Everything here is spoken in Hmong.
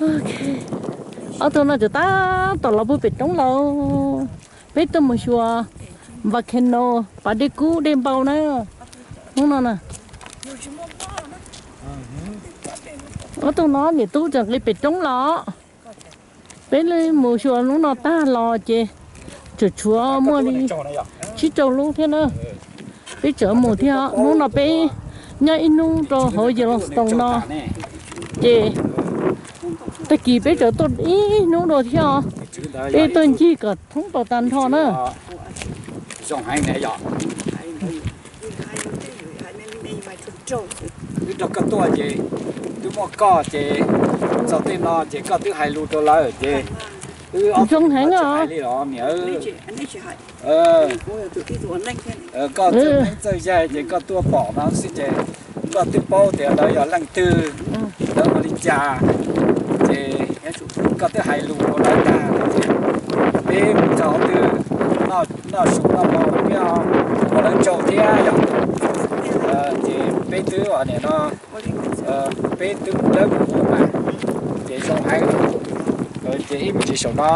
Ok, ob tug no tseem tab tom los puag pem roob los. Peb tuaj mus xyuas volcano, pas dej kub dej npau na. Hnub no na, ob tug no niam tub tseem nqis pem roob los. Peb mus xyuas hnub no tag los ces tseem tshuav muaj li tsib rau lub thiab na. Peb tseem mus thiab, hnub no peb nyob ib hnub rau hauv Yellowstone no. Ces tag kis peb tseem tuaj ib hnub dua thiab os. Peb tuaj ncig kom thoob plaws tag nrho na. Wb nrog koj tuaj ces twb muaj koj ces txog tej no ces koj twb hais lus rau lawv ces wb zoo heev os. Hais li los niam, koj txawj neeb txawj yaig ces koj tuaj pom no xwb ces koj twb paub tias lawv yog leej twg, lawv ua li cas, ces koj twb hais lus rau lawv tag ces peb mus txog twg noj su noj mov peb ua lawv tsaug thiab yom. Ces peb twb ua niam no, peb twb mus dawb mus ua mas ces zoo heev. Ces ib me ntsis saum no